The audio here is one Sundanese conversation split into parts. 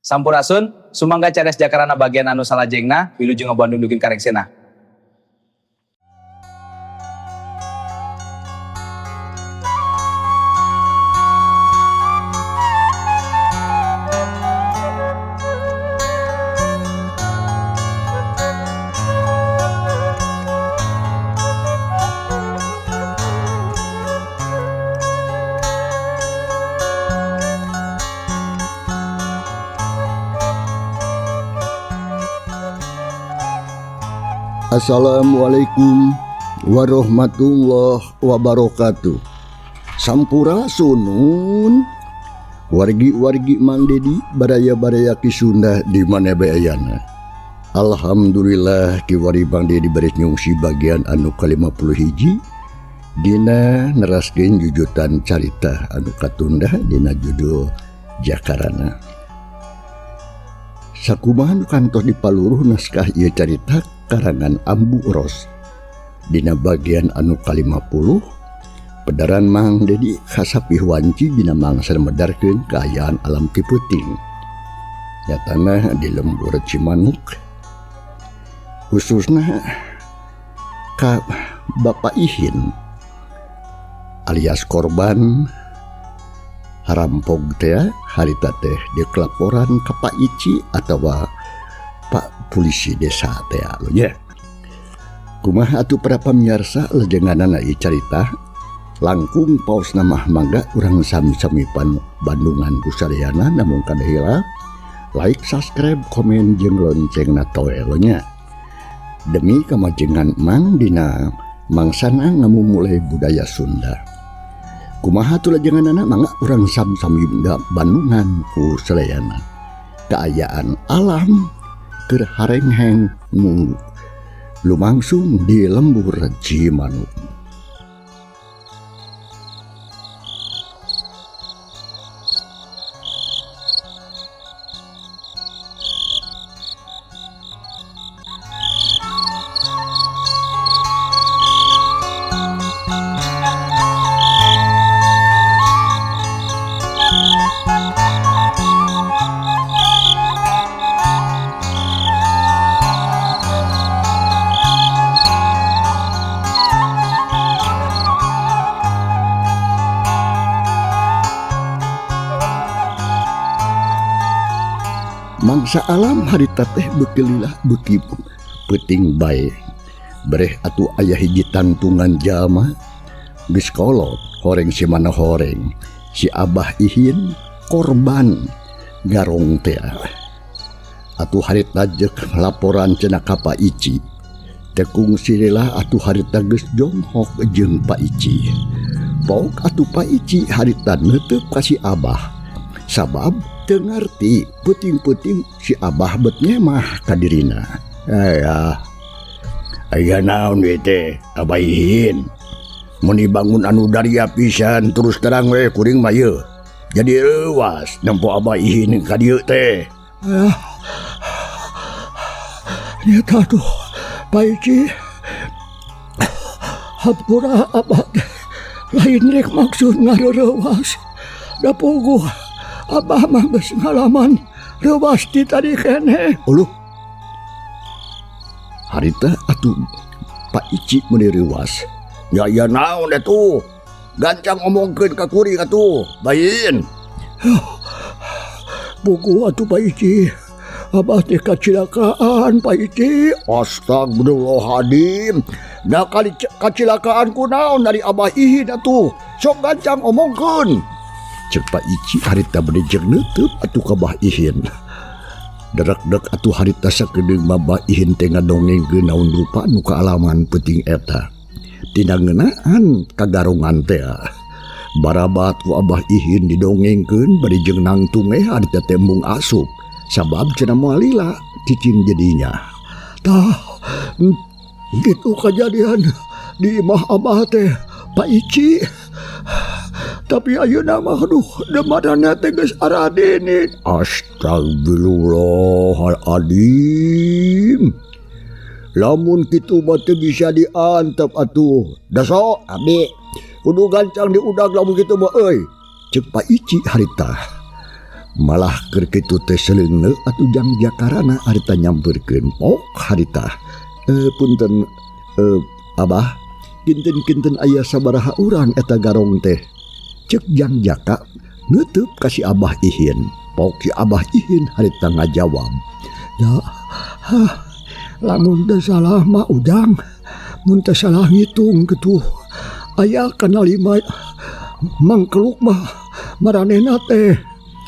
Sampurasun, sumangga cares jakarana bagian anu salajengna, wilujeng Bandung dugi ka rengsena. Assalamualaikum warahmatullahi wabarakatuh. Sampurasunun wargi-wargi Mang Dedi baraya-baraya Ki Sunda di mana bae ayana. Alhamdulillah kiwari Mang Dedi beres nyungsi bagian anu ka-51 dina neraskeun jujutan carita anu katunda dina judul Jakarana. Sakumaha nu kantos dipaluruh naskah ieu carita karangan Ambu Ros. Dina bagian anu ka-50 pedaran Mang Dedi kasapih wanci dina mangsa medarkeun kaayaan alam ti peuting. Nyatana di lembur Cimanuk khususna ka Bapak Ihin alias korban harampog teh harita teh diklaporan ka Pak Ici atawa Pak Polisi Desa teh nya. Kumaha atuh para pamiarsa lejenganana ieu carita langkung paosna mah mangga urang sami-sami Bandungan ku sadayana namun kada hilap like, subscribe, komen jeung loncengna toel nya. Demi kamajengan Mang dina mangsana ngamumule budaya Sunda. Kumaha atuh lejenganana mangga urang sami-sami Bandungan ku sadayana. Kaayaan alam keur harengheng nu lumangsung di lembur Cimanuk. Mangsa alam harita teh beuki lila beuki peuting bae. Bereh atuh aya hiji tangtungan jalma geus kolot horeng si mana horeng si Abah Ihin korban garong teh. Atuh harita jeung laporan cenah ka Pak Ici. Teu kungsi lila atuh harita geus jonghok jeung Pak Ici. Pok atuh Pak Ici harita neuteub ka si Abah. Sabab teu ngarti peuting-peuting si Abah bet ngemah ka dirina. Aya aya naon we teh Abah Ihin. Mun dibangun anu daria pisan terus terang we kuring mah ieu. Jadi reuwas nempo Abah Ihin ka dieu teh. Nyata tuh Pak Ici. Hampura Abah teh lain rek maksud ngareurewas. Da puguh Abah mah geus ngalaman reuwas ti tadi keneh. Uluh. Harita atuh Pak Ici meuni reuwas. Ya ya naon atuh? Gancang omongkeun ka kuring atuh, Bayin. Puguh atuh Pak Ici. Abah teh kacilakaan Pak Ici. Astagfirullahaladzim. Nah kali kacilakaan ku naon dari Abah Ihin atuh. Sok gancang omongkeun. Cek Pak Ici harita bade jeung neuteub atuh ka Abah Ihin. Derek-dek atuh harita sakedeung mah Abah Ihin teh ngadongengkeun naon rupa nu kaalaman peuting eta. Tina ngeunaan kagarongan teh. Barabat ku Abah Ihin didongengkeun bari jeung nangtung we harita teh embung asup. Sabab cenah moal lila cicing jadinya. Tah, gitu kejadian di imah Abah teh Pak Ici. Tapi ayeuna mah aduh demadana teh geus aradene. Astagfirullahaladzim. Lamun kitu mah teu bisa diantep atuh. Da sok abdi kudu gancang diudag lamun kitu mah euy. Ceuk Pak Ici harita. Malah keur kitu teh seleungeut atuh Jang Jakarana harita nyamperkeun pok harita. Punten Abah, kinten-kinten aya sabaraha urang eta garong teh. Cek Jang Jaka neuteub ka si Abah Ihin. Pok si Abah Ihin harita ngajawab. Ya, hah, lamun teu salah mah Ujang, mun teu salah ngitung kitu. Aya kana 5 mangkeluk mah maranehna teh.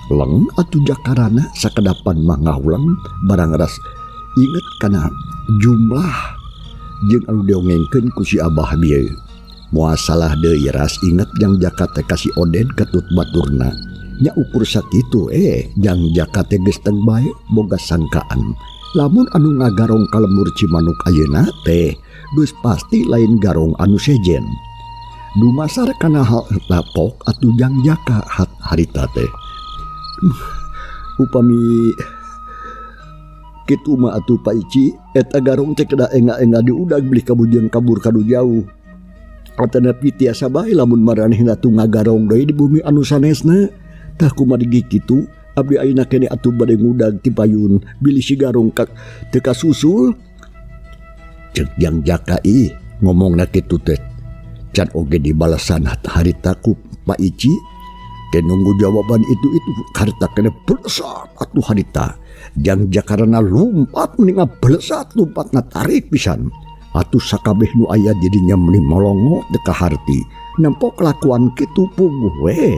Leng atuh Jakarana sakedapan mah ngahuleng barang ras inget kana jumlah jeung anu diongengkeun ku si Abah bieu. Moal salah deui ras inget Jang Jaka teh ka si Oded katut baturna. Nya ukur sakitu Jang Jaka teh geus teu bae boga sangkaan. Lamun anu ngagarong ka lembur Cimanuk ayeuna teh geus pasti lain garong anu sejen. Dumasar kana hal eta pok atuh Jang Jaka harita teh. Upami kitu mah atuh Pak Ici eta garong teh kedah enga-enga diudag bilih kabujeng kabur kadu jauh. Atanapi tiasa bae lamun maranehna tuh ngagarong deui di bumi anu sanesna. Tah kumargi kitu abdi ayeuna keneh atuh bade ngudag ti payun bilih si garong teu kasusul. Ceuk Jang Jaka ih ngomongna kitu teh can oge dibalasan harita ku Pak Ici. Teh nunggu jawaban itu harita keneh belesat atuh harita. Jang Jakarana lumpat mending belesat lumpatna tarik pisan. Atuh sakabeh nu aya didinya meni molongo teu kaharti. Nempo kelakuan kitu puguh we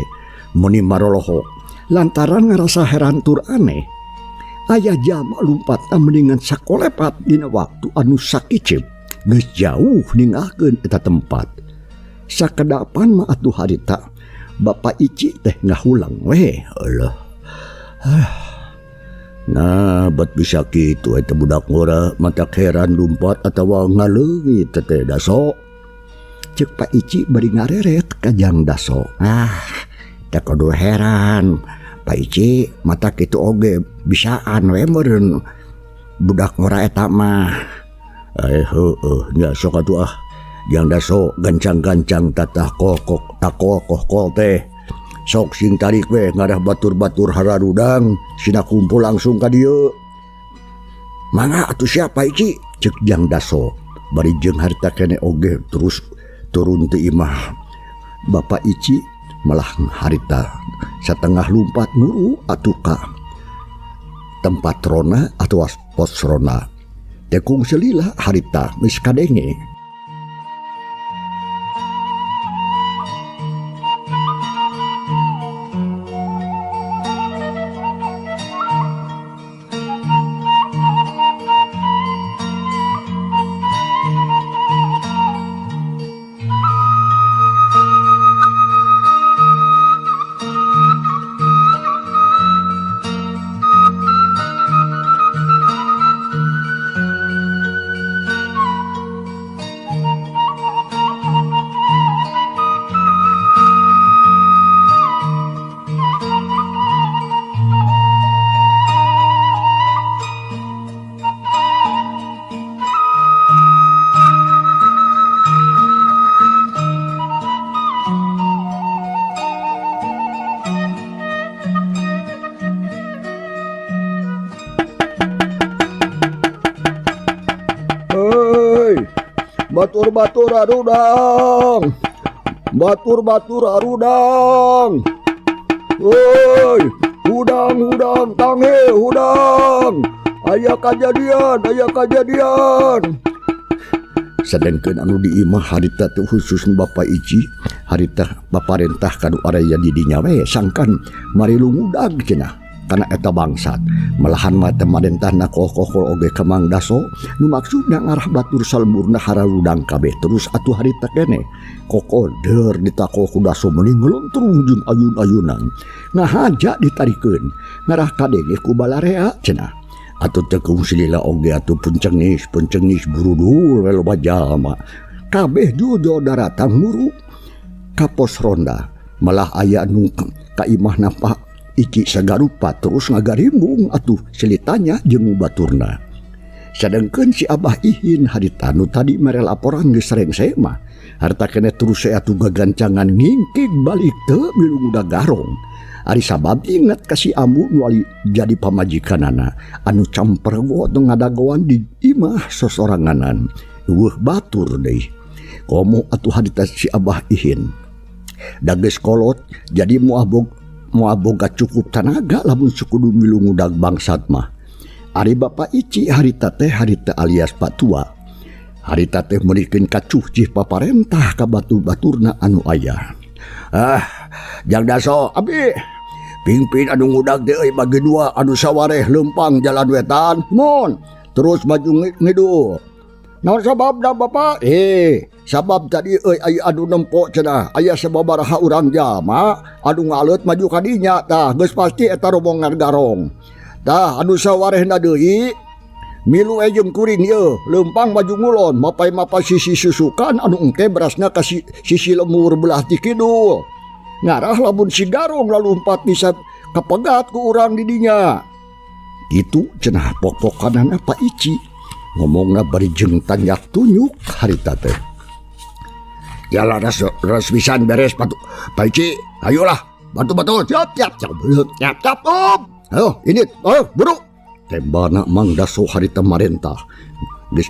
meni marolohok lantaran ngarasa heran tur aneh. Aya jalma lumpatna mendingan sakolepat dina waktu anu sakiceup. Geus jauh ninggalkeun eta tempat. Sakedapan mah atuh harita Bapak Ici teh ngahulang we. Alah. Nah, bet bisa kitu eta budak ngora matak heran lumpat atawa ngaleungit teh Daso. Ceuk Pak Ici bari ngareret ka Jang Daso. Ah, teh kudu heran. Pak Ici mata kitu oge bisaan we meureun budak ngora eta mah. Heueuh nya sok atuh ah. Jang Daso gancang-gancang tatah kokok takokoh teh. Sok sing tarik we ngarah batur-batur hararudang sina kumpul langsung ka dieu. Mangga atuh siapa Ici? Ceuk Jang Daso bari jeung harita keneh oge terus turun ti imah. Bapak Ici malah harita satengah lumpat muru atuh ka tempat rona atawa pos rona. Tekung selila harita geus kadenge. Batur-batur arudang. Batur-batur arudang. Woi, hudang-hudang tanghe hudang. Aya kajadian, aya kajadian. Sedengkeun anu di imah harita teh khusus Bapak Ici, harita paparentah ka nu araya di dinya we sangkan marilu ngudag cenah kana eta bangsat. Malahan mah teh marentahna koh-kohol oge ka Mang Daso nu maksudna ngarah batur salemburna hararudang kabeh terus atuh harita keneh. Kokoder ditakoh ku Daso meuni ngelontrung jeung ayun-ayunan. Ngahaja ditarikeun ngarah kadenge ku balarea cenah. Atuh teu kungsilila oge atuh puncengis puncengis burudul we loba jalma. Kabeh jojo daratang muru ka pos ronda. Malah aya nu ka imahna Pak Iki sagarupa terus ngagarimbung atuh silitanya jeung baturna. Sadengkeun si Abah Ihin harita nu tadi mere laporan geus rengse mah. Harta keneh terus atuh gagancangan ngingkig balik teu milu ngudag garong. Ari sabab inget ka si Ambu nu ali jadi pamajikanana anu campergo nu ngadagoan di imah sosoranganan. Eueuh batur deui. Komo atuh harita si Abah Ihin. Da geus kolot jadi moal boga cukup tanaga lamun sukudu milu ngudag bangsat mah. Ari Bapak Ici harita teh harita alias Pak Tua. Harita teh meurikeun kacuh cih paparentah ka batur-baturna anu aya. Ah, Jang Daso, abi pingpin anu ngudag teh euy bagi dua anu sawareh leumpang jalan wetan, mun terus maju ngidul. Naon sababna Bapak? Sabab tadi euy aya anu nempo cenah, aya sababaraha urang jalma anu ngaleut maju ka dinya tah, geus pasti eta rombongan garong. Tah anu sawarehna deui milu jeung kuring ieu leumpang maju ngulon mapay-mapay sisi susukan anu engke berasna ka sisi lemur belah ti kidul. Ngarah lamun si garong lalumpat bisa kapegat ku urang di dinya. Kitu cenah pok-pokanana Pak Ici. Ngomongna bari jeung tanyak tunyuk harita teh. Yalah ras pisan beres Pak Ici, ayolah bantu-bantu siap siap siap siap siap. Ayo ini, ayo buru. Tembana Mang Daso harita marentah. Geus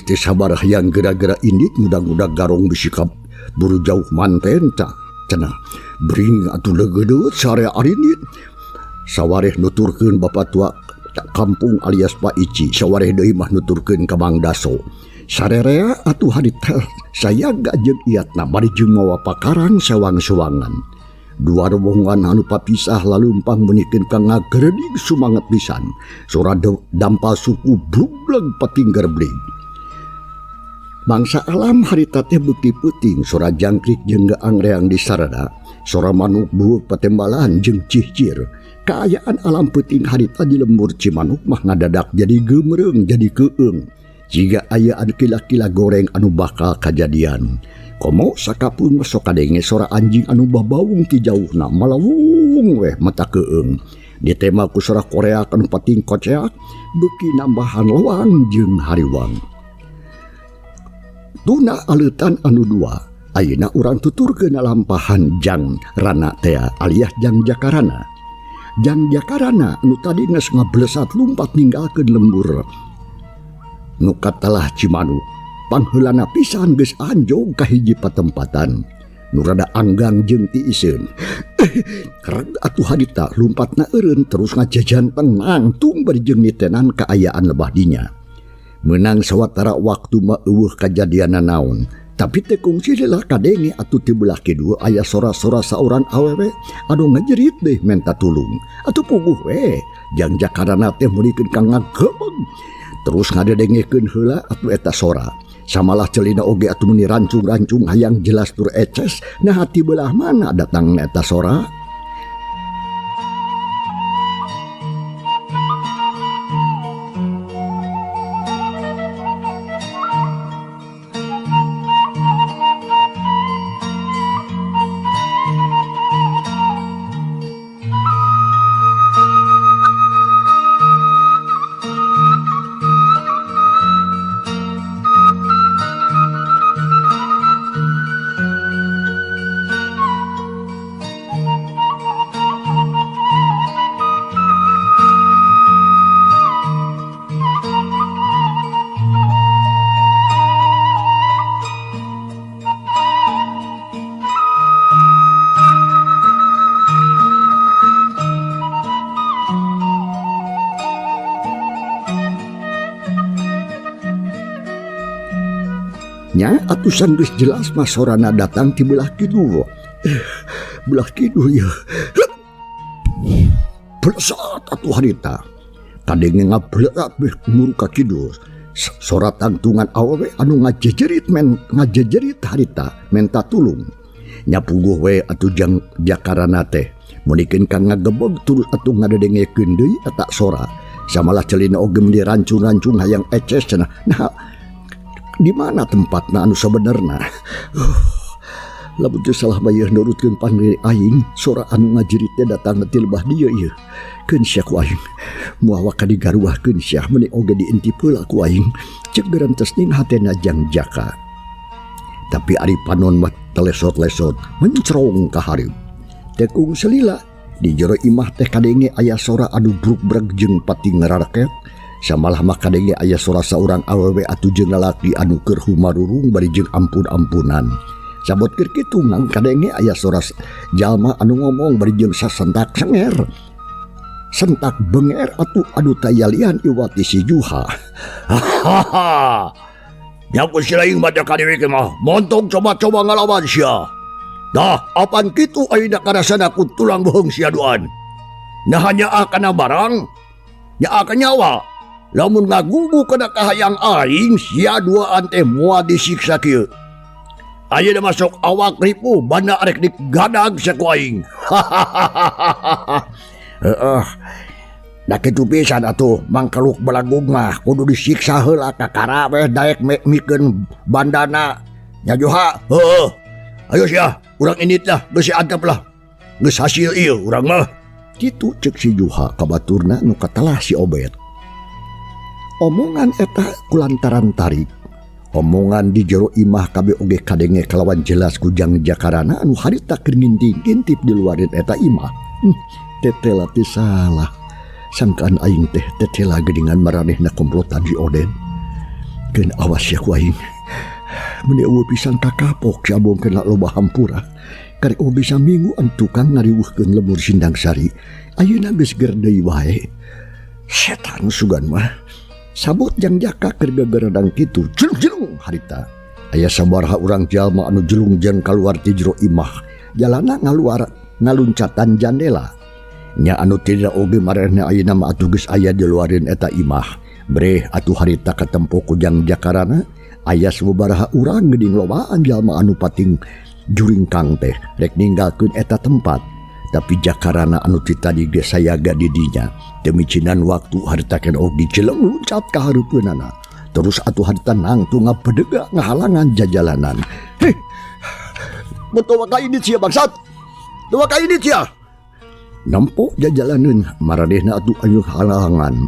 teu sabar hayang gara-gara indit mudah-mudah garong bisi buru jauh manten tah. Cenah bring atuh leugeudeuh sarea arindit. Sawareh nuturkeun bapak tua kampung alias Pak Ici, sawareh deui mah nuturkeun ka Mang Daso. Sarerea atuh harita sayaga jeung iatna bari jeung mawa pakarang sawang-sawangan. Dua rombongan anu papisah lalumpang meunikeun ka ngageredig sumanget pisan. Sora dampal suku blubleg patingger blig. Bangsa alam harita teh beuki peuting, sora jangkrik jeung geang-reang di sarana, sora manuk buuk patembalan jeung cihcir. Kaayaan alam peuting harita di lembur Cimanuk mah ngadadak jadi geumreung jadi keung. Jiga aya anu kila-kila goreng anu bakal kajadian. Komo sakapeung mah sok kadenge sora anjing anu babaung ti jauhna malawung weh mata keung. Ditema ku sora koreak anu pating koceak beuki nambahan loang jeung hariwang. Tuna aleutan anu dua, ayeuna urang tuturkeun lampahan Jang Rana tea alias Jang Jakarana. Jang Jakarana nu tadi geus ngablesat lumpat ninggalkeun lembur nu katalah Cimanuk. Pangheulana pisan geus anjog ka hiji patempatan nu rada anggang jeung tiiseun. Kereg atuh harita lumpatna eureun terus ngajajan nangtung bari jeung nitenan kaayaan lebah dinya. Meunang sawatara waktu mah eueuh kajadianna naon, tapi teu kungsi leulah kadenge atuh ti belah kidul aya sora-sora saurang awewe anu ngajerit deui menta tulung. Atuh puguh we Jang Jakarana teh meulikeun ka ngagebeg. Terus ngadedengekeun heula atuh eta sora. Samalah celina oge atuh meuni rancung-rancung hayang jelas tur eces, nah hati belah mana datang eta sora? Nya atusan geus jelas mah sorana datang ti belah kidul. Belah kidul ya. Blesat atuh harita. Kadenge ngablerat beh muru ka kidul. Sora tangtungan awewe anu ngajejerit men ngajejerit harita menta tulung. Nya puguh we atuh Jang Jakarana teh. Meunikeun ka ngagebeg turus atuh ngadedengekeun deui eta sora. Samalah celina oge meuni rancung-rancung hayang eces cenah. Nah, di mana tempatna anu sabenerna? Lamun teu salah mah ieu nurutkeun panggil aing, sora anu ngajerit teh datang ti lebah dieu ieu. Keun sia ku aing. Moal waka digaruahkeun sia meuni oge diintip heula ku aing. Ceuk gerentes ning hatena Jang Jaka. Tapi ari panon mah telesot-lesot mencrong ka hareup. Tekung selila di jero imah teh kadenge aya sora anu bruk-brek jeung pati ngarareket. Samalah mah kadenge aya sora saurang awewe atuh jeung lalaki anu keur humarurung bari jeung ampun-ampunan. Sabot keur kitu ngan kadenge aya sora jalma anu ngomong bari jeung sasentak senger. Sentak benger atuh anu tayalian iwati si Juha. Hahaha. Nyaku si laing baca kadewek mah montong coba-coba ngalawan sia. Dah apan kitu ayeuna karasana ku tulang beuheung sia duan. Nah hanya kana barang, nya akan nyawa. Lamun ngagugu kana kahayang aing sia duaan teh moal disiksa kieu. Ayeuna masuk awak ripuh banda arek digadag sia ku aing. Hahaha. Heeh. Da kitu pisan atuh mangkeluk belagung mah kudu disiksa heula kakara weh daek mikeun bandana. Nya Juha, heueuh. Ayo sia, urang indit lah, geus antep lah. Geus hasil ieu urang mah. Kitu ceuk si Juha ka baturna nu katelah si Obet. Omongan eta kulantaran tarik. Omongan di jero imah kabeh oge kadenge kalawan jelas ku Jang Jakarana anu harita keur ngintip-ngintip di luareun eta imah. Tetela teh salah. Sangkaan aing teh tetela geuningan maranehna komplotan si Oden. Keun awas sia ku aing. Meuni eueuh pisan kakapok si Abong kena loba hampura. Karek eueuh bisa mingguan tukang ngariweuhkeun lemur Sindang Sari. Ayeuna geus ger deui wae. Setan sugan mah. Sabot Jang Jaka keur gegeredang kitu. Jelung-jelung harita. Aya sabaraha urang jalma anu jelung jeung kaluar ti jero imah. Jalana ngaluar ngaluncatan jandela. Nya anu tidak oge marehna ayeuna mah atuh geus aya di luareun eta imah. Breh atuh harita katempo ku Jang Jakarana. Aya sababaraha urang geuning lobaan jalma anu pating juringkang teh rek ninggalkeun eta tempat. Tapi Jakarana anu ti tadi geus sayaga di dinya. Teu micinan waktu harita ken oge jeleng luncat ka hareupeunana. Terus atuh harita nangtung ngabedega ngahalangan jajalanan. Heh. Betul ka ini sia bangsat. Betul ka ini sia. Nempo jajalaneun maranehna atuh aya halangan.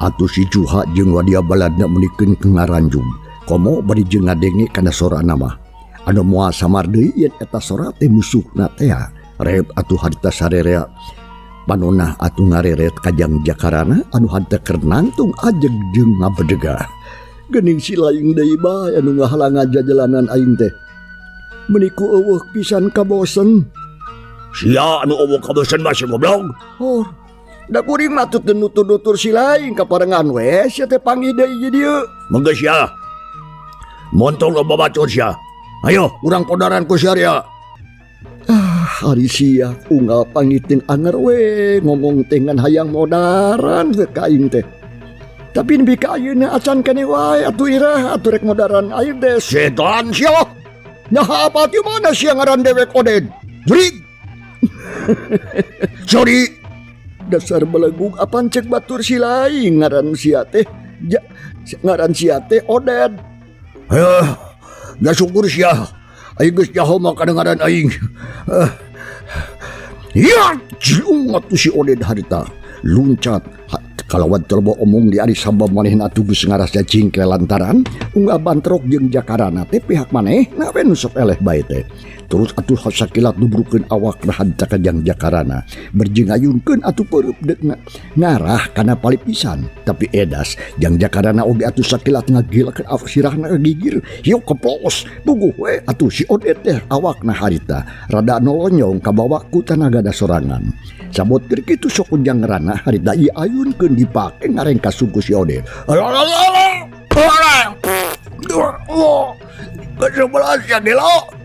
Atuh si Juha jeung wadia baladna meunikeun ngaranjug. Komo bari jeung ngadenge kana sorana mah. Anu moal samar deui yen eta sora teh musuhna teh. Rep atuh harita sarerea. Panonah atuh ngareret ka Jang Jakarana anu harita keur nangtung ajeg jeung ngabedega. Geuning si laing deui bae anu ngahalangan jajalanan aing teh. Meuni ku eueuh pisan kabosen. Sia anu eueuh kabosen mah si goblok. Oh, da kuring mah teu nutur-nutur si laing kaparengan we sia teh panggih deui di dieu. Mangga sia. Montong loba bacot sia. Ayo urang podaran ku sia ria. Ah, ari sia unggal pangitin anger we ngomong teh ngan hayang modaran teh ka aing teh. Tapi nepi ka ayeuna acan keneh wae atuh irah atuh rek modaran aing teh. Setan sia. Nyaha apa ti mana sia ngaran dewek Oden? Jurig. Sorry. Dasar belegug apan cek batur si laing ngaran sia teh. Ja, ngaran sia teh Oden. Heuh, da syukur sia. Aing geus nyaho mah kadengaran aing. Ya, jelung atuh si Oden harita. Luncat kalawan teu omong di ari sabab manehna atuh geus ngarasa cingke lantaran unggal bantrok jeung Jakarana teh pihak manehna we nu sok eleh bae teh. Terus atuh sakilat nubrukeun awakna harita ka Jang Jakarana. Berjing ngayunkeun atuh peureub deuk ngarah kana palipisan. Tapi edas Jang Jakarana oge atuh sakilat ngagilakeun awak sirahna gigir. Hiuk keplos puguh we atuh si Odet teh awakna harita rada nolonyong kabawa ku tanagana sorangan. Sabot keur kitu sok Jang Rana harita ieu ayunkeun dipake ngarengkas suku si Odet. Kesebelas ya gelo.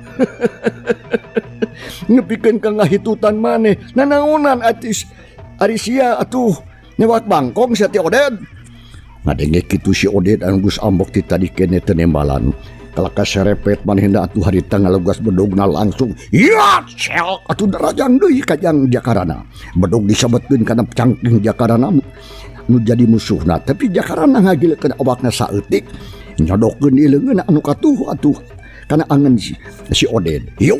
Ngepikeun ka ngahitutan maneh nanaonan atis ari sia atuh newak bangkong sia ti Odet. Ngadenge kitu si Odet anu geus ambek ti tadi keneh teu nembalan. Kalaka serepet manehna atuh harita ngalegas bedogna langsung ya sel atuh darajang deui ka Jang Jakarana. Bedog disabetkeun kana cangking Jakarana nu jadi musuhna, tapi Jakarana ngagilekeun awakna saeutik nyodokeun di leungeunna anu katuh atuh kana angen si Oden. Yuk,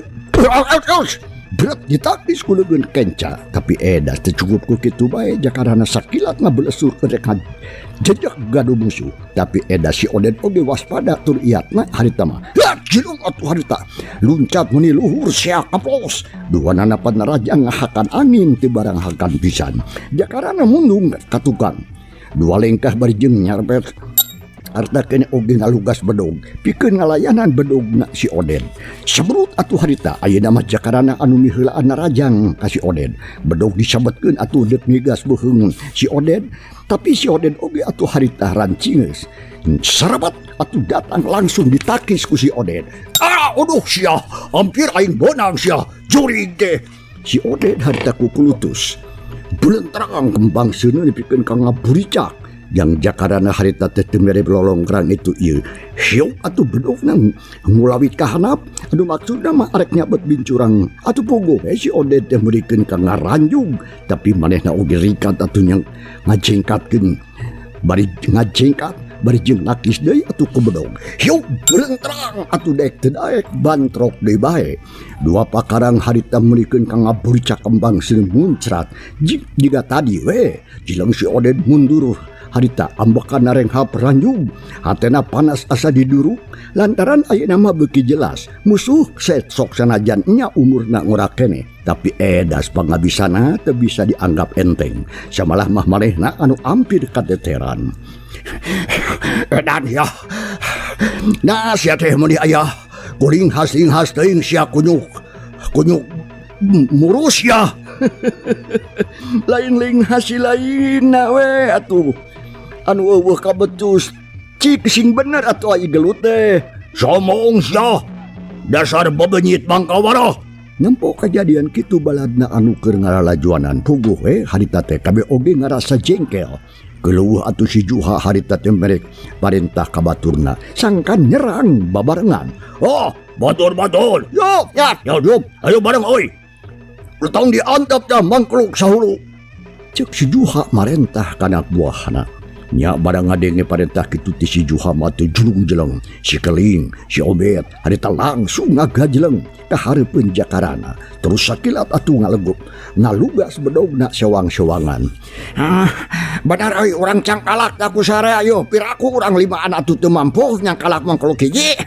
berat ditaktis ku leungeun kenca, tapi edas teu cukup ku kitu bae Jakarana sakilat ngabelesur rek jejak gaduh musuh. Tapi edas si Oden oge waspada tur iatna harita mah. Ya jilung atuh harita luncat meni luhur sia kapos. Duanana panarajang ngahakan angin teu barang hakan pisan. Jakarana mundung ka tukang. Dua lengkah bari jeung nyarpet harta kene oge ngalugas bedog pikeun ngalayanan bedogna si Oden. Sebrut atuh harita ayeuna mah Jakarana anu miheulaan narajang ka si Oden. Bedog disabetkeun atuh deuk migas beuheung si Oden, tapi si Oden oge atuh harita rancingeus. Sarabat atuh datang langsung ditakis ku si Oden. Ah, aduh sia, hampir aing beunang sia, jurig teh. Si Oden harita kukulutus. Belentrang kembang seuneu dipikeun ka ngaburicak. Yang Jakarana harita teh teu mere lolongkrang itu ieu. Hiuk atuh bedogna ngulawit ka hanap, anu maksudna mah arek nyabet bincurang. Atuh pogo we si Oden teh meurikeun ka ngaranjug, tapi manehna oge rikat atuh nyang ngajengkatkeun. Bari ngajengkat, bari jeung nakis deui atuh ku bedog. Hiuk belentrang atuh daek teu daek bantrok deui bae. Dua pakarang harita meurikeun ka ngaburicak kembang seuneu muncrat. Jiga tadi we, jeleng si Oden mundur. Harita ambekan narenghap ranjug, hatena panas asa diduruk, lantaran ayeuna mah beuki jelas musuh set sok sanajan nya umurna ngora keneh, tapi edas pangabisana teu bisa dianggap enteng. Samalah mah manehna anu ampir kateteran. Edan ya. Nah sia teh meuni aya kuring has-linghas teuing sia kunyuk. Kunyuk murus ya. Lain linghas lainna we atuh. Anu eueuh kabecus cik sing bener atuh ai gelut teh. Somong sia. Dasar bebenyit bangkawara. Nempo kajadian kitu baladna anu keur ngaralajuanan puguh we harita teh kabeh oge ngarasa jengkel. Keluh atuh si Juha harita teh merek parentah ka baturna sangkan nyerang babarengan. Oh, batur-batur. Yo, ya, yo, yo, ayo bareng euy. Tong diantep dah mangkluk sahulu. Cek si Juha marentah kana buahna. Nya barang ngadenge parentah kitu ti si Juha mah teu julung-jeleng. Si Keling, si Obet harita langsung ngagajeleng ka hareupeun Jakarana. Terus sakilat atuh ngalegup, ngalugas bedogna sewang-sewangan. Hah, benar euy urang cangkalak ku sare ayo piraku urang limaan atuh teu mampu nyangkalak mangkluk hiji.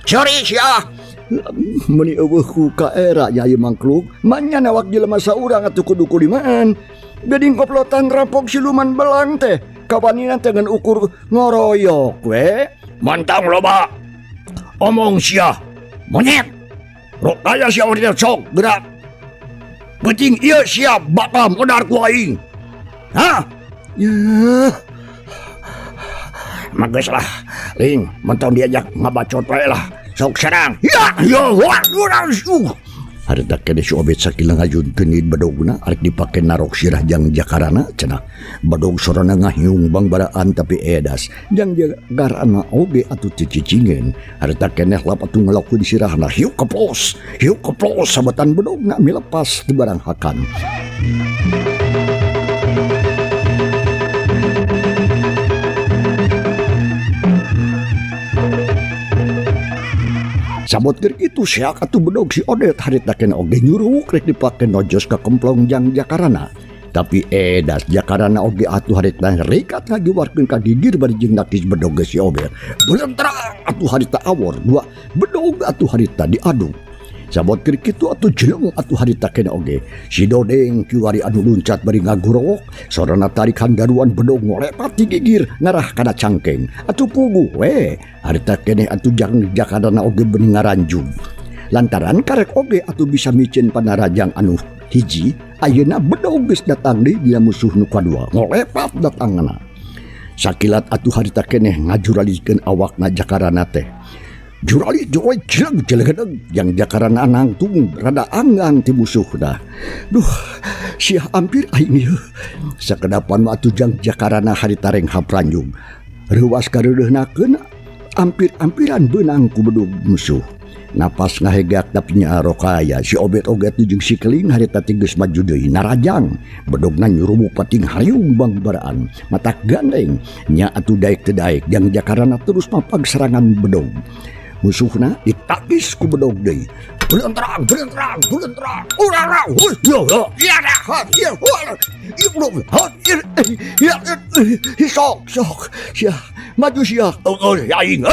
Sorry sia. Meuni eueuh ku kaera nya ieu mangkluk, manya nawak jelema saurang atuh kudu kulimaan. Gading koplotan rampok siluman belang teh kawanina teh ngan ukur ngoroyok we. Mantang loba omong sia monyet. Rokaya sia order sok gerak. Penting ieu sia bakal modar ku aing. Hah? Yeuh. Mageus lah. Ling, mentong diajak ngabacot wae lah. Sok serang. Ya, ya, wah, urang suh. Harita kene si Obet sakila ngajunkeun bedogna arek dipake narok sirah jang Jakarana cenah. Bedog sorana ngahiung bangbaraan tapi edas. Jang Jakarana oge atuh teu cicingin. Harita keneh lap atuh ngalakukeun sirahna hiuk keplos, hiuk keplos sabetan bedogna milepas teu barang hakan. Sabot keur kitu seak atuh bedog si Odet harita kena oge nyuruk rek dipake nojos ka kemplong jang Jakarana. Tapi edas Jakarana oge atuh harita rekat ngagiwarkeun ka gigir bari jeung nakis bedog si Obet. Belentrang atuh harita awor dua bedog atuh harita diadu. Sabot keur kitu atuh jeleng atuh harita kena oge. Si Dodeng kiwari anu luncat bari ngagorowok, sorana tarikan garuan bedog ngolepat di gigir ngarah kana cangkeng. Atuh puguh we harita keneh atuh jang Jakarana oge bening ngaranjug. Lantaran karek oge atuh bisa miceun panarajang anu hiji, ayeuna bedog geus datang deui dina musuh nu kadua. Ngolepat datangna. Sakilat atuh harita keneh ngajuralikeun awakna Jakarana teh. Jurali jurali jeleng jeleng yang Jakarana nangtung rada anggang ti musuhna. Duh, sia hampir aing ieu. Sakedapan mah atuh jang Jakarana harita renghap ranjung. Reuwas kareudeuhnakeun ampir-ampiran beunang ku bedug musuh. Napas ngahegak tapi nya rokaya si Obet oge atuh jeung si Keling harita teh geus maju deui narajang. Bedogna nyurubuk pating hayung bangbaraan. Matak gandeng nya atuh daek teu daek jang Jakarana terus mapag serangan bedog. Musuhna ditakis ku bedog deui. Belentrang, belentrang, belentrang. Urang, hus, yo, yo. Ya, ha, ya, ha. Ya, ha, ya, ya, sok, sok. Sia, Maju sia. Oh, aing.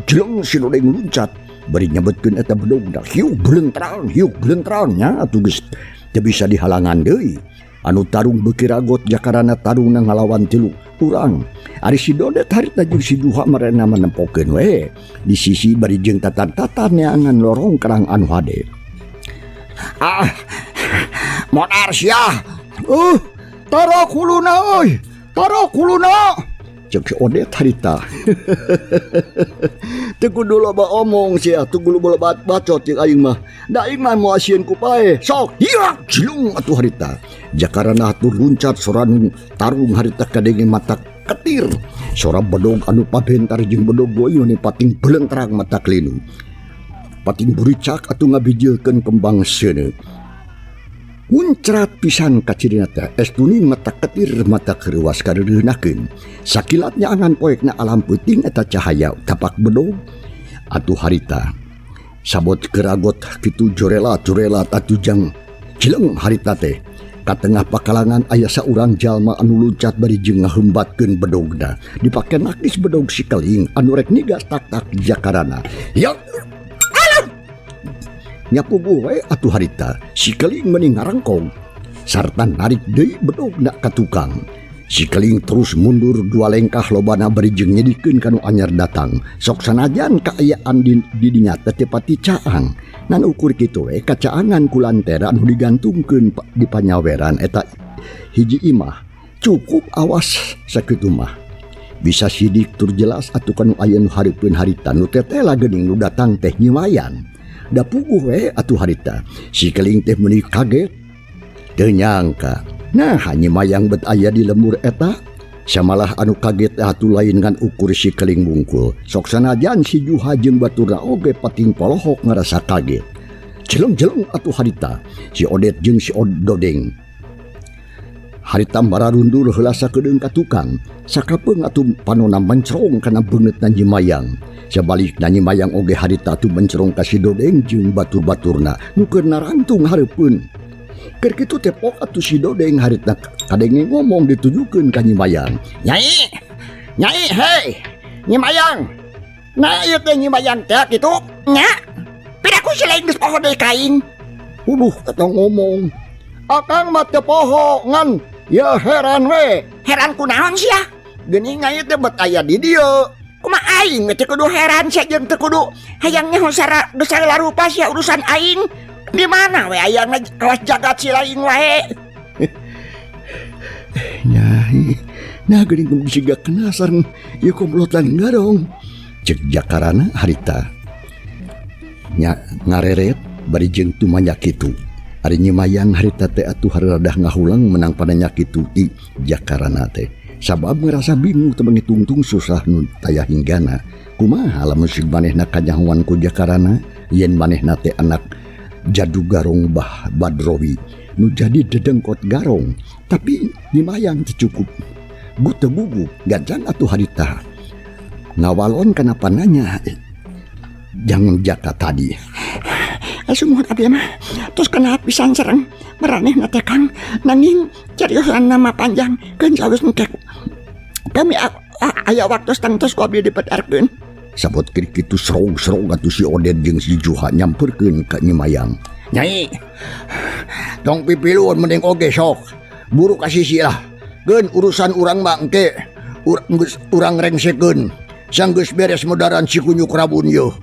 Jeleng si Dodeng luncat bari nyabetkeun eta bedogna. Hiu blentrang, hiu blentrang nya atuh geus teu bisa dihalangan deui. Anu tarung beuki ragot Jakarana tarung ngalawan tilu urang. Ari si Dodet harita jeung si Juha marena menempokeun we di sisi bari jeung tatan-tatan neangan lorong kerang anu hade. Ah, modar sia. Tarok huluna euy. Tarok huluna. Cek si Odet harita. Teu kudu loba omong sia, teu kudu loba bacot jeung aing mah. Da aing mah moal sieun ku paeh. Sok, hiak cilung atuh harita. Jakarana atuh luncat sora nu tarung harita kadenge mata ketir. Sora bedog anu pabentar jeung bedog goyo ni pating belentrang mata klinu. Pating buricak atuh ngabijilkeun kembang seuneu. Muncrat pisan kacirina teh estuning mata ketir mata kereuas kareureunakeun. Sakilat nyaangan poekna alam peuting eta cahaya tapak bedog atuh harita. Sabot keragot kitu jorelat-jorelat atuh jang cileng harita teh. Ka tengah pakalangan aya saurang jalma anu luncat bari jeung ngahembatkeun bedogna. Dipake nakis bedog si keling anu rek nigas tak-tak Jakarana. Ya nyapuguh we atuh harita. Si keling meni ngarangkong sarta narik deui bedogna ka tukang. Si keling terus mundur dua lengkah lobana bari jeung nyedikeun kanu anyar datang. Sok sanajan kaayaan di dinya teh teu pati caang. Ngan ukur kitu we kacaangan ku lantera anu digantungkeun di panyaweran eta hiji imah. Cukup awas sakitu mah. Bisa sidik tur jelas atuh kanu aya nu hareupeun harita nu tetela geuning nu datang teh nyiwayan. Da puguh we atuh harita. Si keling teh meuni kaget. Teu nyangka. Nah, nyimayang bet aya di lembur eta. Samalah anu kaget atuh lain ngan ukur si keling bungkul. Sok sanajan si Juha jeung baturna oge pating polohok ngarasa kaget. Jeleng-jeleng atuh harita. Si Odet jeung si Dodeng. Harita mararundur heula sakedeung ka tukang. Sakapeung atuh panona mencrong kana beungeutna nyimayang. Sabalikna nyimayang oge harita atuh mencrong ka si Dodeng jeung batur-baturna nu keur narangtung hareupeun. Keur kitu teh pok atuh si Dodeng harita kadenge ngomong ditujukeun ka nyimayang. Nyai, nyai, hei, nyimayang. Nah ieu teh nyimayang teh kitu nya. Piraku si lain geus poho deui ka aing. Uduh eta ngomong. Akang mah teu poho ngan ya heran we. Heran kunaon sia? Geuning nyai teh bet aya di dieu. Kumaha aing teh kudu heran sia jeung teu kudu hayang nyaho sara geus sagala rupa sia urusan aing. Di mana we ayangna kawas jagat si lain wae. Nyai, nah geuning siga kena sareng ieu komplotan garong. Cek Jakarana harita. Nya ngareret bari jeung tumanya kitu. Ari nyimayang harita teh atuh haradah ngahulang menang pananya kitu ti Jakarana teh. Sabab ngerasa bingung teu mangitungtung susah nu taya hinggana. Kumaha lamun sig manehna kanyahoan ku Jakarana yen manehna teh anak jadu garong Bah Badrowi nu jadi dedengkot garong. Tapi nyimayang teu cukup. Gu teu gugup gancang atuh harita. Ngawalon kana pananya jangan jaka tadi. Sumuhun abdi mah tos kena pisan sareng maranehna teh Kang. Nanging cariosan nama panjang keun sawis engke. Kami aya waktu tangtos ku abdi dipedarkeun. Sabot kiri kitu serong-serong atuh si Odet jeung si Juha nyamperkeun ka Nyimayang. Nyai, tong pipiluan mending oge sok. Buru ka sisi lah. Geun urusan urang mah engke geus urang rengsekeun. Sanggeus beres modaran si kunyuk rabun yeuh.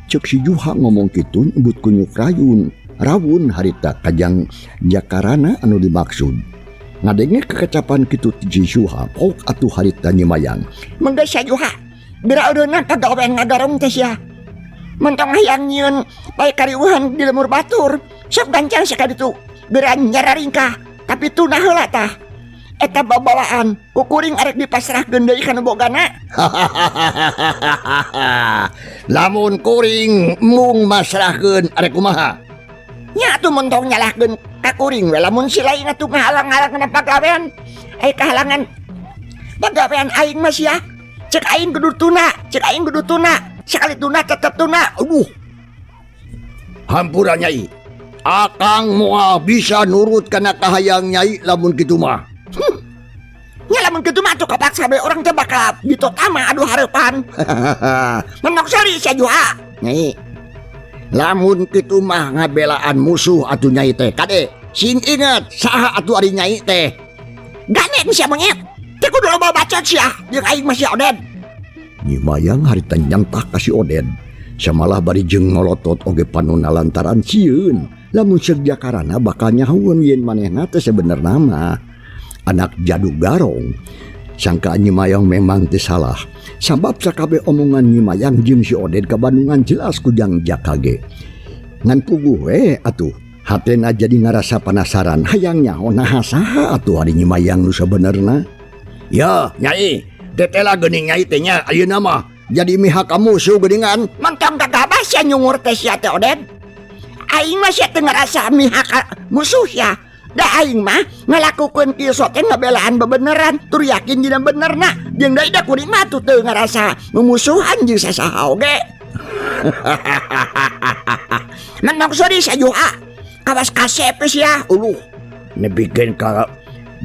Cek si Juha ngomong kitu nyebut kunyuk rayun. Rawun harita kajang Jakarana anu dimaksud. Ngadenge kekecapan kitu ti si Juha pok atuh harita Nyimayang. Mangga sia Juha. Bira eureunna kagawean ngagarong teh sia. Mentong hayang nyieun bae kariweuhan di lemur batur. Sok gancang sia ka ditu. Bira nyararingkah tapi tunah heula tah. Eta babawaan ku kuring arek dipasrahkeun deui kana bogana. Lamun kuring mung masrahkeun arek kumaha? Nya atuh mentong nyalahkeun ka kuring we lamun si lain atuh ngahalang-halang kana pagawean. Ai kahalangan pagawean aing mah sia. Cek aing kudu tuna, cek aing kudu tuna. Sekali tuna tetep tuna. Aduh. Hampura nyai. Akang moal bisa nurut kana kahayang nyai lamun kitu mah. Nya lamun kitu mah atuh kapaksa bae urang teh bakal ditotama adu hareupan. Menok sari sia Juha. Nyai, lamun kitu mah ngabelaan musuh atuh nyai teh. Kade, sing inget saha atuh ari nyai teh. Gandeng sia monyet. Teu kudu loba bacot sia jeung aing mah si Oded. Nyi Mayang harita nyentak ka si Oded. Samalah bari jeung ngolotot oge panonna lantaran sieun. Lamun seuk Jakarana bakal nyahueun yen manehna teh sebenerna mah anak jadug garong. Sangka Nyi Mayang memang teu salah. Sabab sakabeh omongan Nyi Mayang jeung si Oded ka Bandungan jelas ku Jang Jaka ge. Ngan puguh we atuh hatena jadi ngarasa penasaran hayang nyaho naha saha atuh ari Nyi Mayang nu sabenerna. Ya, Nyai, tetela geuning Nyai teh nya ayeuna mah jadi mihak ka musuh geuningan. Mentong gagabah sia nyungur teh sia teh Oded. Aing mah sia teh ngarasa mihak ka musuh sia. Da aing mah ngalakukeun kieu sok teh ngabelaan bebeneran tur yakin dina benerna. Jeung deui da kuring mah atuh teu ngarasa mumusuhan jeung sasaha oge. Menong sori sia Juha. Kawas kasep sia uluh. Nepikeun ka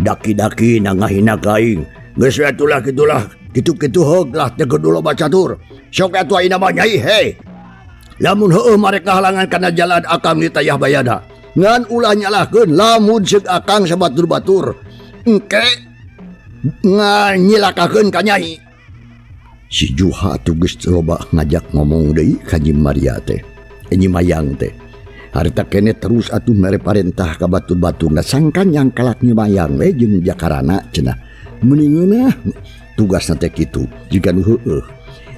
daki-daki na ngahina ka aing. Geus we atulah kitulah. Kitu-kitu heug lah teu kudu loba catur. Sok atuh ayeuna mah Nyai hei. Lamun heueuh marek ngahalangan kana jalan akang ditayah bayana. Ngan ulah nyalahkeun lamun seuk akang sabatur-batur. Engke nganyilakakeun ka Nyai. Si Juha atuh geus loba ngajak ngomong deui ka Nyi Maria teh. Nyi Mayang teh. Harita keneh terus atuh mere parentah ka batur-baturna sangkan yang kalak Nyi Mayang we jeung Jakarana cenah. Meuni ngeunah tugasna teh kitu jiga nu heueuh.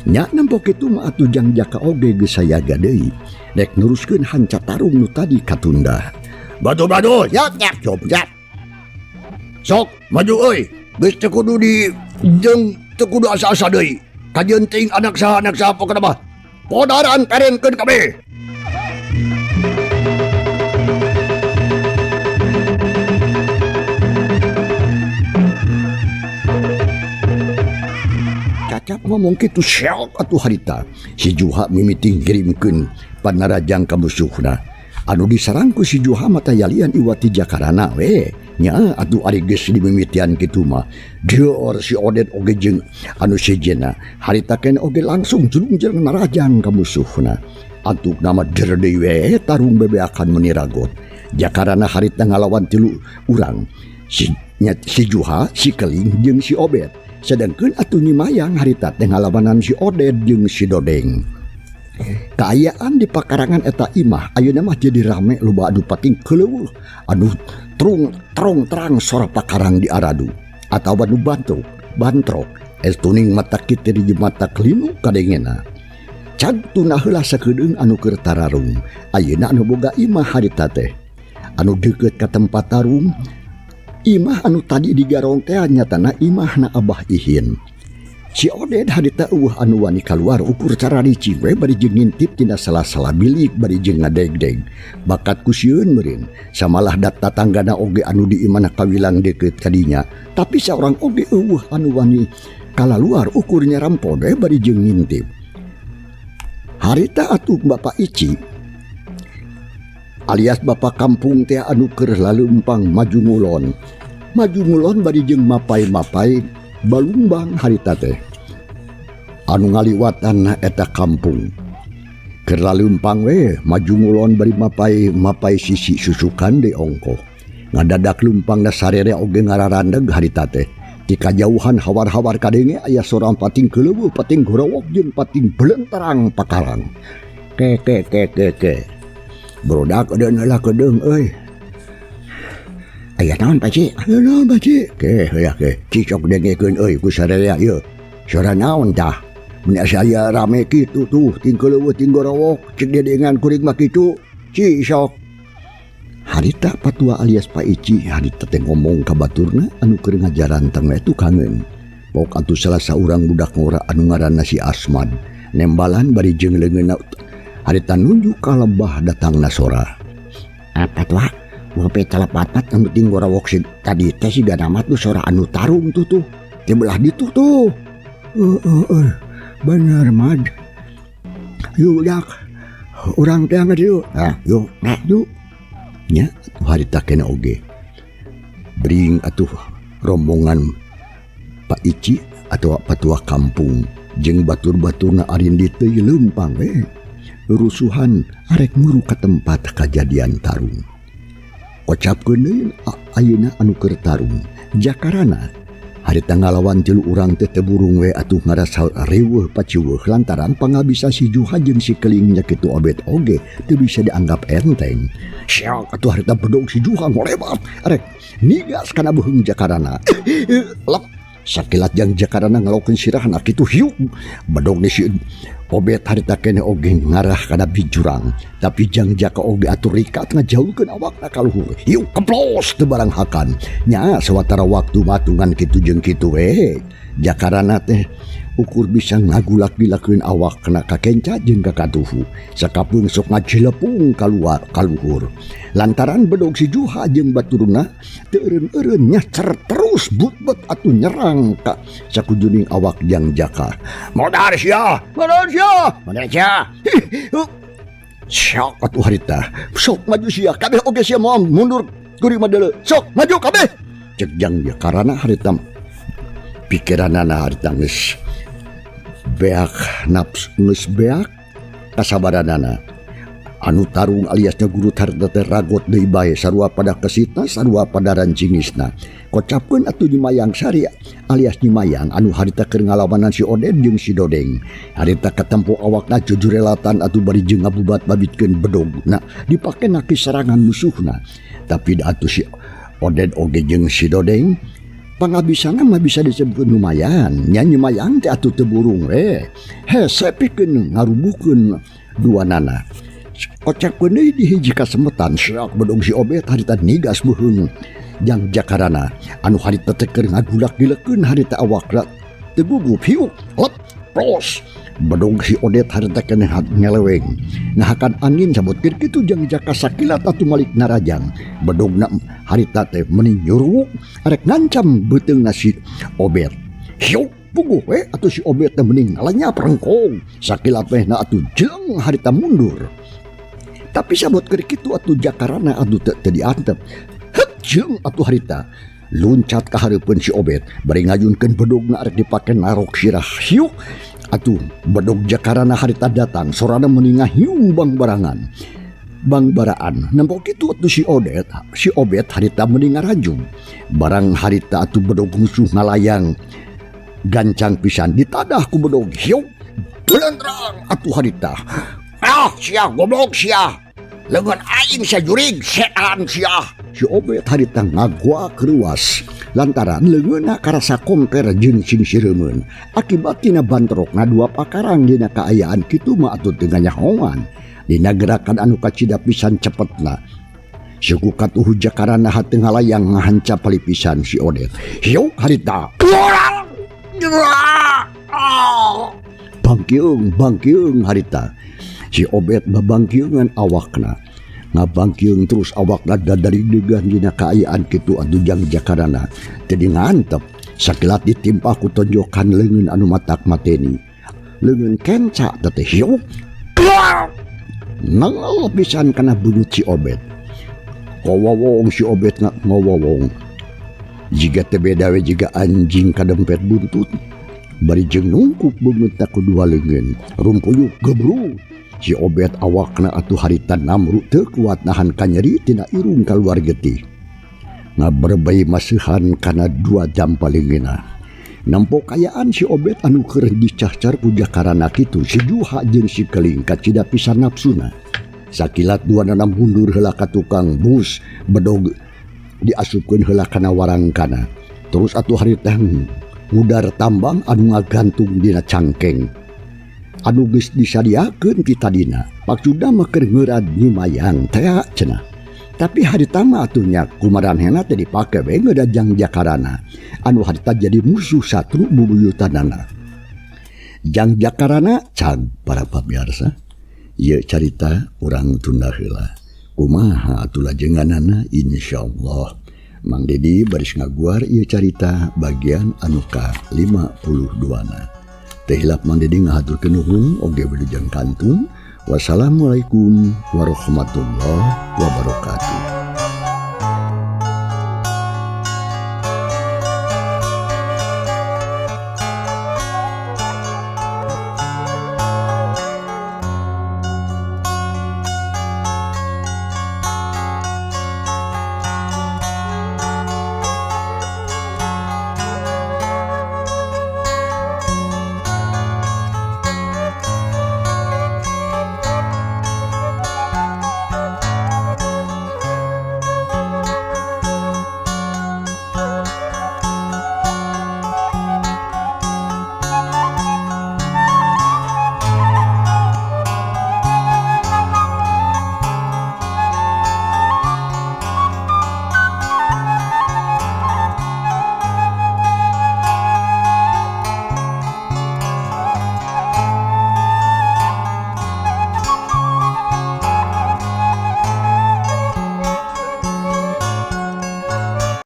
Nya nempo kitu mah atuh Jang Jaka oge geus sayaga deui. Rek neruskeun hanca tarung nu tadi katunda. Batu-batu, yap yap cob yap. Sok maju euy. Geus teu kudu di jeung teu kudu asa-asa deui. Kajeun teuing anak saha pokona mah. Podaran perenkeun kabeh. Cacap ngomong kitu syok atuh harita. Si Juha mimiti ngirimkeun panarajang ka musuhna. Anu disarang ku si Juha mah tayalian iwati Jakarana we. Nya atuh ari geus dimimitian kitu mah. Dior si Oded oge jeung anu sejenna. Harita keneh oge langsung julung-julung narajang ka musuhna. Antuk nama der deui we tarung bebeakan meuni ragot. Jakarana harita ngalawan tilu urang. Si, nya, si Juha, si Keling jeung si Obed. Sedangkeun atuh Nyi Mayang harita teh ngalawanan si Oded jeung si Dodeng. Kaayaan di pakarangan eta imah ayeuna mah jadi rame loba anu pating keuleueuh, anu trung trong terang sora pakarang di aradu atawa nu bantrok, bantrok es tuning mata kitir jeung mata kelinu kadengena. Cag tuna heula sakedeung anu keur tararung. Ayeuna anu boga imah harita teh anu deukeut ka tempat tarung. Imah anu tadi digarong teh nyatana imahna Abah Ihin. Si Oded harita eueuh anu wani kaluar ukur cara ricing we bari jeung ngintip tina sala-sala bilik bari jeung ngadegdeg. Bakat ku sieun meureun samalah dat tatanggana oge anu di imahna kawilang deukeut kadinya. Tapi saurang oge eueuh anu wani kalaluar ukur nyarampon we bari jeung ngintip. Harita atuh Bapak Ici alias bapak kampung teh anu keur laleumpang maju ngulon. Maju ngulon bari jeung mapai-mapai balumbang harita teh. Anu ngaliwatan eta kampung. Keur laleumpang we maju ngulon bari mapai-mapai sisi susukan deui ongkoh. Ngadadak leumpangna sarere oge ngararandeg harita teh. Ti kajauhan hawar-hawar kadenge aya sorang pating keuleueuh, pating gorowok jeung pating belentarang pakarang. Ke ke ke ke ke. Brodak eudeun heula kedeung euy. Aya naon Pak Ci? Aya naon Pak Ci? Ke heula ke. Cicok dengekeun euy ku sararea ieu. Sora naon tah? Mun asa aya rame kitu tuh, ting keuleueuh ting gorowok, cek dedengan kuring mah kitu. Ci sok. Harita patua alias Pak Ici harita teh ngomong ka baturna anu keur ngajaran teh tukangeun. Pok atuh salah saurang budak ngora anu ngaranna si Asmad. Nembalan bari jeung leungeunna harita nunjuk ka lebah datangna sora. Apa tuh? Ngopi telepatat anu ting gorawok si tadi teh siga nama tuh sora anu tarung tuh tuh. Di belah ditu tuh. Bener Mad. Yuk dak. Urang teh angkat yuk. Ah, yuk, nah, yuk. Nya atuh harita keneh oge. Bring atuh rombongan Pak Ici atau patua kampung jeung batur-baturna arindi teu leumpang we. Rusuhan arek muru ka tempat kajadian tarung. Kocapkeun deui ayeuna anu keur tarung. Jakarana harita ngalawan tilu urang teh teu burung we atuh ngarasa riweuh paciweuh lantaran pangabisa si Juha jeung si Kelingnya kitu Obet oge teu bisa dianggap enteng. Syok atuh harita bedog si Juha ngolebat arek nigas kana beuheung Jakarana. Lep sakilat jang Jakarana ngalokeun sirahna kitu hiuk bedog ni si Obet harita keneh oge ngarah kana bijurang tapi jang Jaka oge atuh rikat ngajauhkeun awakna ka luhur hiuk keplos teu barang hakan nya sawatara waktu matungan kitu jeung kitu we Jakarana teh ukur bisa ngagulak-gilakeun awakna ka kenca jeung ka katuhu sakapeung sok ngajilepung kaluar kaluhur lantaran bedog si Juha jeung baturna teu eureun-eureun nyacer terus but-but atuh nyerang ka sakujuning awak jang Jaka. Modar sia, modar sia, modar sia. Sok atuh harita, sok maju sia, kabeh oge sia moal mundur kuring mah deuleu. Sok maju kabeh. Cek jang Jakarana harita pikiranana harita geus beak nafsu geus beak kasabaranana. Anu tarung aliasnya guru harita teh ragot deui bae sarua pada kesitna sarua pada rancingisna. Kocapkeun atuh Nyi Mayang Sari alias Nyi Mayang anu harita keur ngalawanan si Oden jeung si Dodeng. Harita katempo awakna jujurelatan atuh bari jeung ngabubat-babitkeun bedogna dipake naki serangan musuhna. Tapi da atuh si Oden oge jeung si Dodeng pangabisana mah bisa disebut lumayan. Nya Nyi Mayang teh atuh teu burung we. Hese pikeun ngarubuhkeun dua nana. Kocapkeun deui di hiji kasemetan syok bedog si Obet harita nigas beuheung jang Jakarana anu harita teh keur ngagulak-gilekeun harita awakna teu gugup hiuk lep plos bedog si Odet harita keneh ngeleweng ngahakan angin sabutkeun kitu jang Jaka sakilat atuh malik narajang bedogna harita teh meuni nyuruwuk arek ngancam beuteungna si Obet hiuk puguh we atuh si Obet teh mending ngalenyap rengkong sakilat mehna atuh jeung harita mundur. Tapi sabot keur kitu atuh Jakarana atuh teu diantep. Hep jeung atuh harita luncat ka hareupeun si Obet bari ngayunkeun bedogna arek dipake narok sirah hiuk atuh bedog Jakarana harita datang sorana meuni ngahiung bangbarangan. Bangbaraan nempo kitu atuh si Odet si Obet harita meuni ngarajug barang harita atuh bedog musuh ngalayang gancang pisan ditadah ku bedog hiuk belendrang atuh harita. Ah sia goblok sia leungeun aing sia jurig setan sia. Si Obet harita ngaguak ruas lantaran leungeunna karasa komper jeung sing sireumeun akibat tina bantrokna dua pakarang dina kaayaan kitu mah atuh teu nganyahoan dina gerakan anu kacida pisan cepetna. Suku katuhu Jakarana hate ngalayang ngahancap palipisan si Odet hiuk harita bangkiung bangkiung harita. Si Obet babangkiungan awakna ngabangkiung terus awakna dadari degan dina kaayaan kitu atuh jang Jakarana teu ngantep sakilat ditimpa ku tonjokan leungeun anu matak mateni leungeun kenca teh hiuk nengel pisan kana bunyut si Obet kowowong si Obet ngowowong jiga teu beda we jiga anjing kadempet buntut bari jeung nungkup beungeutna ku dua leungeun rumpuyuk gebru. Si Obet awakna atuh harita namru teu kuat nahan kanyeri tina irung kaluar getih. Ngaberbei masihan kana dua jam palingeuna. Nempo kayaan si Obet anu keur dicahcar ku Jakarana kitu si Juha jeung si Keling kacida pisan nafsuna. Sakilat dua nana mundur heula ka tukang bus bedog diasupkeun heula kana warangkana. Terus atuh harita ngudar tambang anu ngagantung dina cangkeng. Anu geus disadiakeun ti tadina maksudna mah keur ngeurad Nyi Mayang teh cenah. Tapi harita mah atuh nya kumaranehna teh dipake we ngeurad jang Jakarana anu harita jadi musuh satru bubuyutanana. Jang Jakarana cag para pamirsa ieu carita urang tunda heula. Kumaha atuh lajenganana insyaallah Mang Dedi baris ngaguar ieu carita bagian anu ka 52 na. Teu hilap Mang Dedi ngahaturkeun nuhun oge wilujeng kantun. Wassalamualaikum warahmatullahi wabarakatuh.